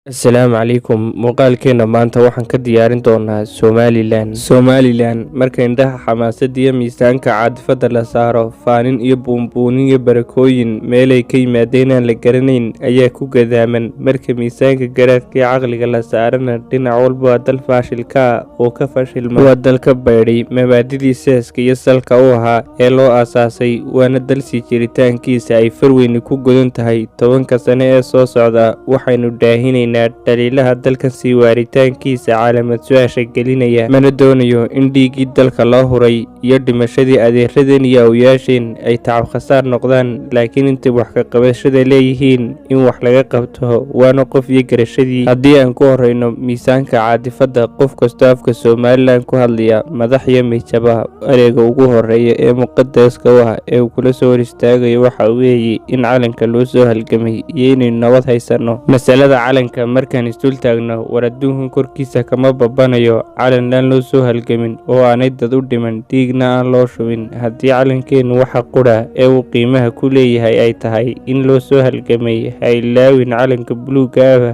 Asalaamu calaykum. Muuqaalkeena maanta waxaan ka diyaarin doonaa Somaliland. Somaliland marka indhaha xamaasadda iyo miisaanka caadifada la saaro, faanin iyo buunbuunin iyo barakooyin meelay ka yimaadeen aan la garanayn ayaa ku gadaaman. Marka miisaanka garaadka iyo caqliga la saarana, dhinac walba waa dal faashilka ah oo ka fashilma, waa dal ka baydhay mabaadidii seeska iyo salka u ahaa ee loo aasaasay, waana dal sii jiritaankiisa ay farweyni ku godan tahay. 10-ka sane ee soo socda waxaynu daahinaynaa dhaliilaha dalkan sii waaritaankiisa caalamad su-aasha gelinaya. Mana doonayo in dhiiggii dalka loo huray iyo dhimashadii adeeradeen iyo awyaasheen ay tacab khasaar noqdaan, laakiin intay wax ka qabashada leeyihiin in wax laga qabto, waana qof iyo garashadii. Haddii aan ku horeyno miisaanka caadifadda, qof kastoo afka Somaliland ku hadlaya, madax iyo mijaba, ereyga ugu horeeya ee muqadaska u ah ee uu kula soo hor istaagayo waxa weeye in calanka loo soo halgamay iyo inaynu nabad haysano. Masalada calanka markaan isdul taagno, war adduunkan korkiisa kama babanayo calan aan loo soo halgamin oo aanay dad u dhiman, dhiigna aan loo shubin. Haddii calankeennu waxa qudha ee uu qiimaha ku leeyahay ay tahay in loo soo halgamay, ha ilaawin calanka buluugga ah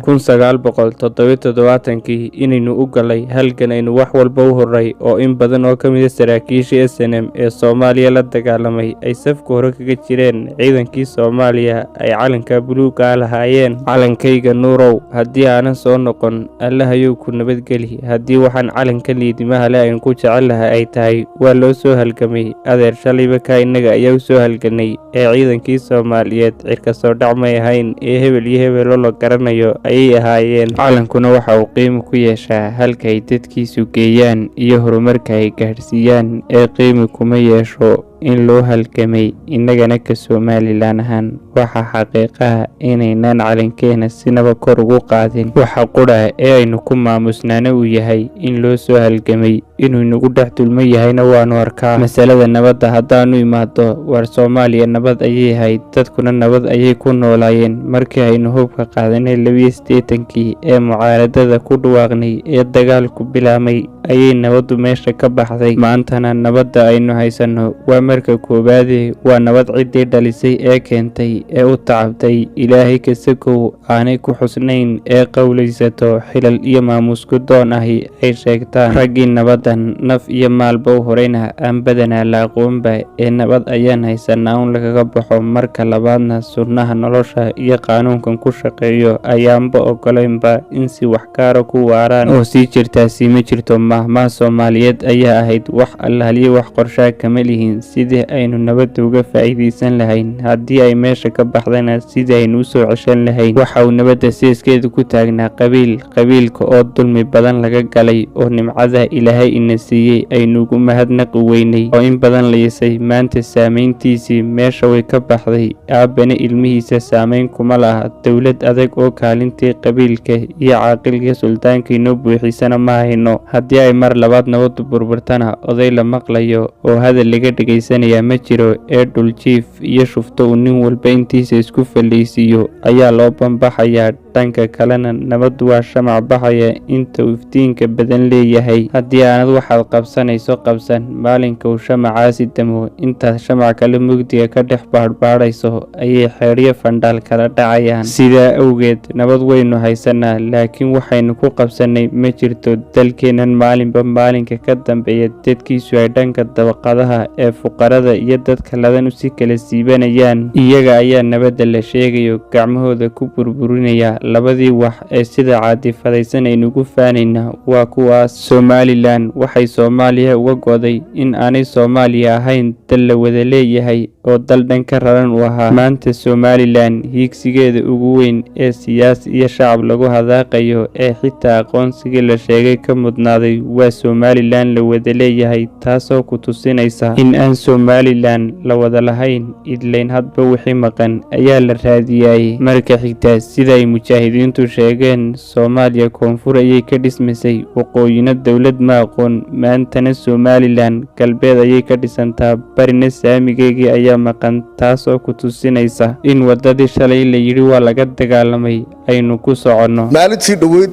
1977-kii inaynu u galay halgan aynu wax walba u horay, oo in badan oo ka mid a saraakiisha SNM ee Soomaaliya la dagaalamay ay safka hore kaga jireen ciidankii Soomaaliya ay calanka buluugga ah lahaayeen. Calankayga nuurow, haddii aanan soo noqon, Allahayou ku nabadgeli. Haddii waxaan calanka liidimaha leh aynu ku jecelahay ay tahay waa loo soo halgamay, adeer, shalayba kaa innaga ayaa u soo halganay ee ciidankii Soomaaliyeed cirka soo dhac may ahayn ee hebel iyo hebeloo la garanayo ayay ahaayeen. Calankuna waxa uu qiimo ku yeeshaa halka ay dadkiisu geeyaan iyo horumarka ay gaadhsiiyaan, ee qiimi kuma yeesho in loo halgamay. Innagana ka Somaliland ahaan, waxaa xaqiiqaha inaynaan calankeena sinaba kor ugu qaadin. Waxa qudha ee aynu ku maamusnaana uu yahay in loo soo halgamay, inuu inagu dhex dulman yahayna waanu arkaa. Masalada nabadda haddaanu imaado, war Soomaaliya nabad ayay ahayd, dadkuna nabad ayay ku noolaayeen. Markii aynu hubka qaadanay 82-kii ee mucaaradada ku dhawaaqnay ee dagaalku bilaabmay ayay nabaddu meesha ka baxday. Maantana nabadda aynu haysanno waa marka koowaade waa nabad ciddii dhalisay ee keentay ee u tacabtay, Ilaahay kasakow, aanay ku xusnayn ee qowlaysato xilal iyo maamuusku doon ahi ay sheegtaan. Raggii nabaddan naf iyo maalba u horeyna aan badanaa la aqoonba ee nabad ayaan haysanaa un lagaga baxo. Marka labaadna, sunnaha nolosha iyo qaanuunkan ku shaqeeyo ayaanba ogolaynba in si wax gaara ku waaraan oo sii jirtaasi ma jirto. Mahmaha Soomaaliyeed ayaa ahayd: wax allahaliyo wax qorshaa kama lihin sidii aynu nabadda uga faa'iidaysan lahayn, haddii ay meesha ka baxdana sidii aynu u soo ceshan lahayn. Waxa uu nabadda seeskeedu ku taagnaa qabiil, qabiilka oo dulmi badan laga galay oo nimcada Ilaahay ina siiyey aynu ugu mahadnaqi weynay oo in badan la yisay. Maanta saameyntiisii meesha way ka baxday, aabbana ilmihiisa saameyn kuma laha. Dowlad adag oo kaalintii qabiilka iyo caaqilka suldaanka inoo buuxisana ma hayno. Haddii ay mar labaad nabaddu burburtana, oday la maqlayo oo hadal laga dhagaysanayaa ma jiro ee dhuljiif iyo shufto uu nin walba intiisa isku fallaysiiyo ayaa loo banbaxayaa. Dhanka kalena, nabaddu waa shamac baxaya inta uu iftiinka badan leeyahay. Haddii aanad waxaad qabsanayso qabsan, maalinka uu shamacaasi damo, intaad shamac kale mugdiga ka dhex baadhbaadhayso ayay xeedhyo fandhaal kala dhacayaan. Sidaa awgeed, nabad waynu haysanaa, laakiin waxaynu ku qabsannay ma jirto. Dalkeennan maalinba maalinka ka dambeeya dadkiisu ay dhanka dabaqadaha ee fuqarada iyo dadka ladan usi kala siibanayaan. Iyaga ayaa nabadda la sheegayo gacmahooda ku burburinaya. Labadii wax ee sida caadifadaysan aynugu faanayna waa kuwaas. Somaliland waxay Soomaaliya uga goday in aanay Soomaaliya ahayn dal la wada leeyahay oo dal dhan ka raran uu ahaa. Maanta Somaliland hiigsigeeda ugu weyn ee siyaasi iyo shacab lagu hadaaqayo ee xitaa aqoonsigii la sheegay ka mudnaaday waa Somaliland la wada leeyahay, taasoo ku tusinaysa in aan Somaliland la wada lahayn. Idlayn hadba wixii maqan ayaa la raadiyay. Marka xigta, sida ay mujaahidiintu sheegeen, Soomaaliya koonfur ayay ka dhismaysay, waqooyina dowlad ma aqoon. Maantana Somaliland galbeed ayay ka dhisantaa, barina saamigeygii ayaa maqan, taasoo ku tusinaysa in wadadii shalay la yidhi waa laga dagaalamay aynu ku soconno. Maalintii dhoweyd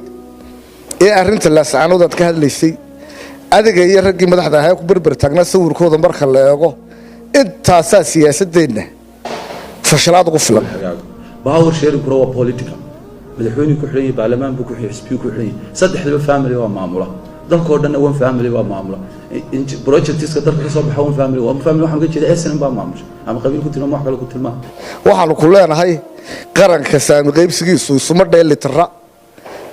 ee arrinta Laascaanood aad ka hadlaysay, adiga iyo raggii madaxda ahaa ku berber taagnaa, sawirkooda marka la eego, intaasaa siyaasadeenna fashilaad ugu filan. Power sharing kuna waa political. Madaxweynuu ku xidhan yahay, baarlamaan buu ku xidhan yahay, xisbiyuu ku xidhan yahay. Saddexdaba family waa maamula. Dalkoo dhanna one family waa maamula. Projectiska dalka ka soo baxa one family, one family waxaan uga jeeda SNM baa maamusha, ama qabiil ku tilmaam, wax kale ku tilmaam. Waxaanu ku leenahay, qaranka saami qaybsigiisu isuma dheelitira.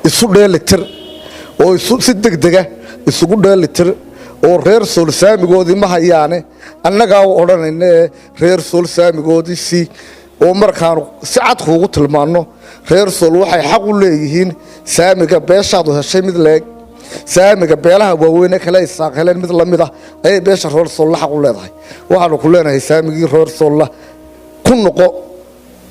Isu dheelitir oo isu si degdega isugu dheelitir oo reer Sool saamigoodii ma hayaane, annagaa u odhanayna ee reer Sool saamigoodii si oo markaanu si cad kuugu tilmaanno, reer Sool waxay xaq u leeyihiin saamiga beeshaadu heshay mid leeg, saamiga beelaha waaweyn ee kale Isaaq heleen mid lamid ah ayay beesha reer Soolla xaq u leedahay. Waxaanu ku leenahay, saamigii reer Soolla ku noqo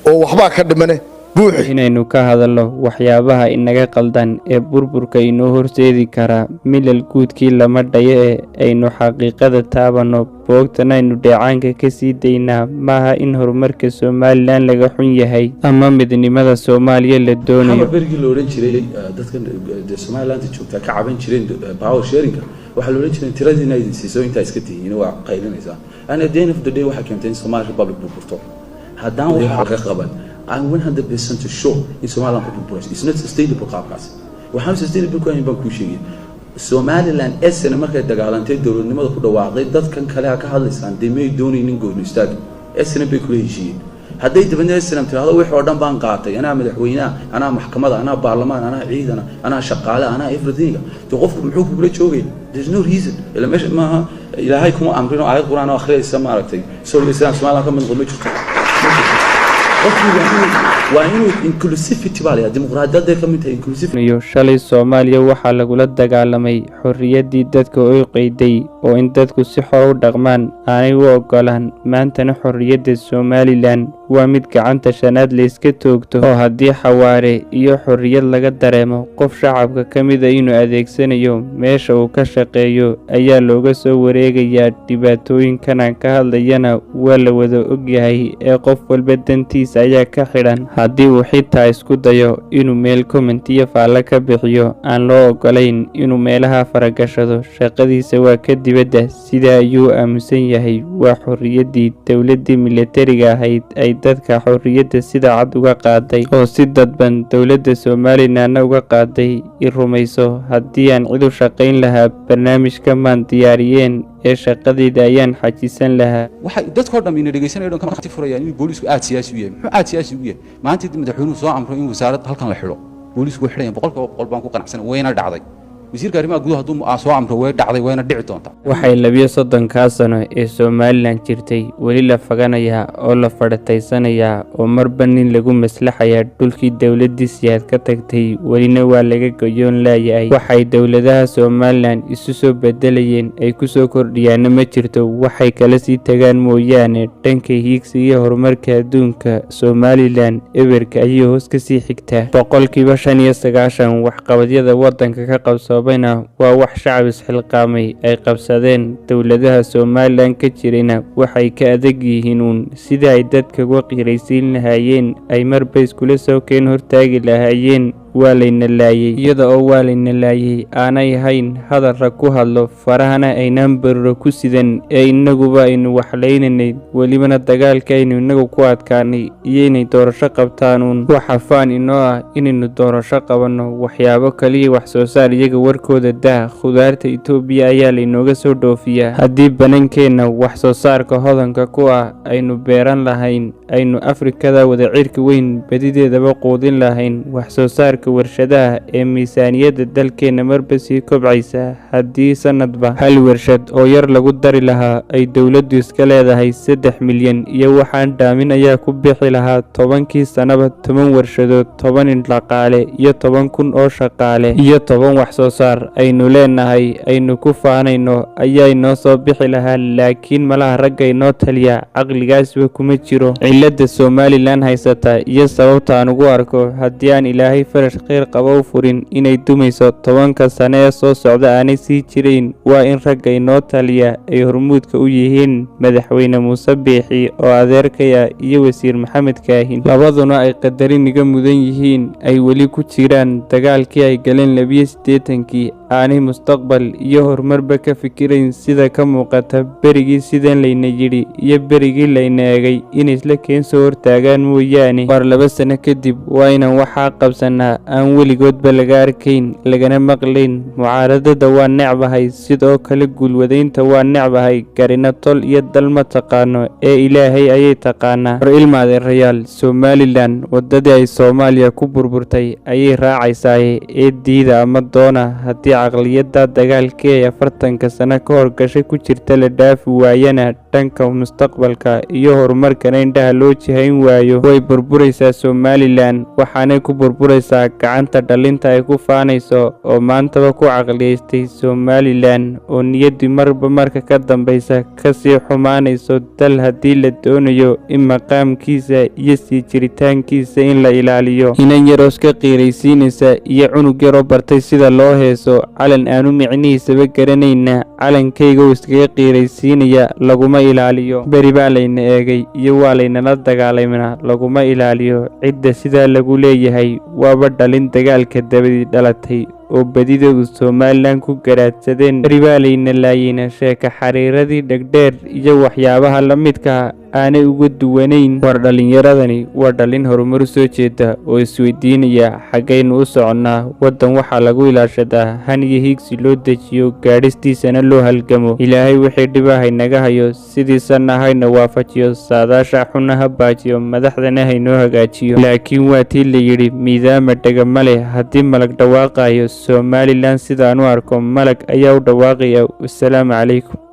oo waxbaa ka dhimane buuxi. Inaynu ka hadalno waxyaabaha inaga qaldan ee burburka inoo horseedi kara, milal guudkii lama dhayo ee aynu xaqiiqada taabanno, boogtana aynu dheecaanka ka sii daynaa. Maaha in horumarka Somaliland laga xun yahay ama midnimada Soomaaliya la doonayo. Xamar berigii la odhan jiray, dadkan dee Somaliland joogtaa ka caban jireen power sharinga, waxaa la odhan jiray tiradiina idin siiso intaa iska tihiin waa qaylinaysaa. And at the end of the day, waxaa keentay in Somali Republic burburto. Haddaan waxa laga qaban, I'm 100% sure in Somaliland ku burburayso. It's not sustainable qaabkaas. Waxaan sustainable ku ahayn baan kuu sheegay. Somaliland SN markay dagaalantay, dowladnimada ku dhawaaqday, dadkan kale ha ka hadlaysaan dee may doonaynin gooni istaag. SNM bay kula heshiiyeen. Hadday dabadna SNM tirahdo wixii oo dhan baan qaatay, anaa madaxweynaha, anaa maxkamada, anaa baarlamaan, anaa ciidana, anaa shaqaale, anaa everything, dee qofku muxuu kugula joogaya? There's no reason. Ila meesha maaha Ilaahay kuma amrin oo aayad Qur'aan oo akhriyaysa maaragtay Sool Islam Somaliland ka mid noqdo ma jirto. Qofku waa inuu inclusivity baa la yidhaha, dimuqraadiyadday ka mid tahay inclusivity. Iyo shalay Soomaaliya waxaa lagula dagaalamay xorriyaddii dadka oo qeyday oo in dadku si xor u dhaqmaan aanay u ogolaan. Maantana xorriyadda Somaliland waa mid gacanta shanaad layska toogto, oo haddii xawaare iyo xorriyad laga dareemo qof shacabka ka mida inuu adeegsanayo, meesha uu ka shaqeeyo ayaa looga soo wareegayaa. Dhibaatooyinkan aan ka hadlayana waa la wada ogyahay ee qof walba dantiisa ayaa ka xidhan. Haddii uu xitaa isku dayo inuu meel comment iyo faallo ka bixiyo, aan loo ogolayn inuu meelaha faragashado, shaqadiisa waa ka dibadda, sidaa ayuu aaminsan yahay. Waa xorriyaddii dowladdii militariga ahayd ay dadka xorriyadda sida cad uga qaaday oo si dadban dowladda Somalilandna uga qaaday. I rumayso, haddii aan cid u shaqayn lahaa, barnaamijka maan diyaariyeen ee shaqadayda ayaan xajisan lahaa. Waxay dadkoo dham ina dhegeysanaya dhan ka markhaati furayaan inuu booliisku aad siyaasi u yahay. Muxuu aad siyaasi ugu yahay? Maanta madaxweynuhu soo amro in wasaarad halkan la xidho, booliisku way xidhayaan, 100% baan ku qanacsanay, wayna dhacday. Wasiirka arrimaha gudaha hadduu soo amro, way dhacday, wayna dhici doontaa. Waxay 32-kaa sano ee Somaliland jirtay weli la faganayaa oo la fadhataysanayaa oo marba nin lagu maslaxayaa dhulkii dowladdii Siyaad ka tagtay, welina waa laga goyoon laayahay. Waxay dowladaha Somaliland isu soo bedelayeen ay ku soo kordhiyaanna ma jirto, waxay kala sii tagaan mooyaane. Dhanka hiigsiga iyo horumarka adduunka, Somaliland eberka ayay hoos kasii xigtaa. 95% waxqabadyada waddanka ka qabsoomayna waa wax shacab isxilqaamay ay qabsadeen. Dowladaha Somaliland ka jirayna waxay ka adag yihiin uun sidii ay dadka uga qiiraysiin lahaayeen, ay marba iskula soo keen hortaagi lahaayeen "waa layna laayay", iyada oo "waa layna laayay" aanay ahayn hadal rag ku hadlo, farahana aynaan baruro ku sidan ee innaguba aynu waxlaynaynay, welibana dagaalka aynu inagu ku adkaanay iyo inay doorasho qabtaan uun. Waxa faan inoo ah inaynu doorasho qabanno. Waxyaabo kaliya wax soo saar iyaga warkooda dah, khudaarta Itoobiya ayaa laynooga soo dhoofiyaa. Haddii banankeenna wax soo saarka hodanka ku ah aynu beeran lahayn, aynu Afrikada wada cirka weyn badideedaba quudin lahayn. Wax soo saarka warshadaha ee miisaaniyadda dalkeenna marba sii kobcaysa, haddii sanadba hal warshad oo yar lagu dari lahaa ay dowladdu iska leedahay, 3 milyan iyo waxaan dhaamin ayaa ku bixi lahaa. 10-kii sannaba 10 warshadood, 10 indhaqaale iyo 10,000 oo shaqaale iyo 10 wax soo saar aynu leenahay aynu ku faanayno ayaa inoo soo bixi lahaa. Laakiin malaha ragga inoo taliya caqligaasba kuma jiro. Cilada Somaliland haysata iyo sababta aan ugu arko haddii aan Ilaahay farash kheyr qaba u furin inay dumayso 10-ka sane ee soo socda, aanay sii jirayn, waa in ragga inoo taliya ay hormuudka u yihiin Madaxweyne Muuse Biixi oo adeerkaya iyo Wasiir Maxamed Kaahin, labaduna ay qadarin iga mudan yihiin, ay weli ku jiraan dagaalkii ay galeen 82-kii. Aanay mustaqbal iyo horumarba ka fikirayn sida ka muuqata. Berigii sidan layna yidhi iyo berigii layna eegay inay isla keen soo hortaagaan mooyaane. War 2 sano kadib waa inaan waxaa qabsanaa aan weligoodba laga arkayn, lagana maqlayn. Mucaaradada waa necbahay, sidoo kale guulwadaynta waa necbahay. Garina tol iyo dal ma taqaano ee Ilaahay ayay taqaanaa. War ilmaadeerayaal, Somaliland wadadii ay Soomaaliya ku burburtay ayay raacaysaaye ee diida ama doona. Haddii caqliyadda dagaalkii ay 40-ka sano ka hor gashay ku jirta la dhaafi waayana, dhanka mustaqbalka iyo horumarkana indhaha loo jihayn waayo, way burburaysaa Somaliland. Waxaanay ku burburaysaa gacanta dhalinta ay ku faanayso oo maantaba ku caqliyaystay Somaliland oo niyaddii marba marka ka dambaysa kasii xumaanayso. Dal haddii la doonayo in maqaamkiisa iyo sii jiritaankiisa in la ilaaliyo, inan yaroo iska qiiraysiinaysa iyo cunug yaroo bartay sida loo heeso calan aanu micnihiisaba garanayna calankayga uu iskaga qiiraysiinaya laguma ilaaliyo. Beri baa layna eegay iyo waa laynala dagaalamayna laguma ilaaliyo. Cidda sidaa lagu leeyahay waaba dhalin dagaalka dabadii dhalatay oo badidoodu Somaliland ku garaadsadeen. Beri baa layna laayeyna sheeka xariiradii dhegdheer iyo waxyaabaha la midka aanay uga duwanayn. War dhallinyaradani waa dhalin horumar u soo jeeda oo isweydiinaya: xaggaynu u soconnaa? Waddan waxaa lagu ilaashadaa han iyo hiigsi loo dejiyo, gaadhistiisana loo halgamo. Ilaahay wixii dhiba haynaga hayo, sidiisana hayna waafajiyo, saadaasha xunna ha baajiyo, madaxdana haynoo hagaajiyo. Laakiin waa tii la yidhi miidaama dhega leh haddii malag dhawaaqayo. Somaliland sidaan u arko malag ayaa u dhawaaqaya. Wasalaamu calaykum.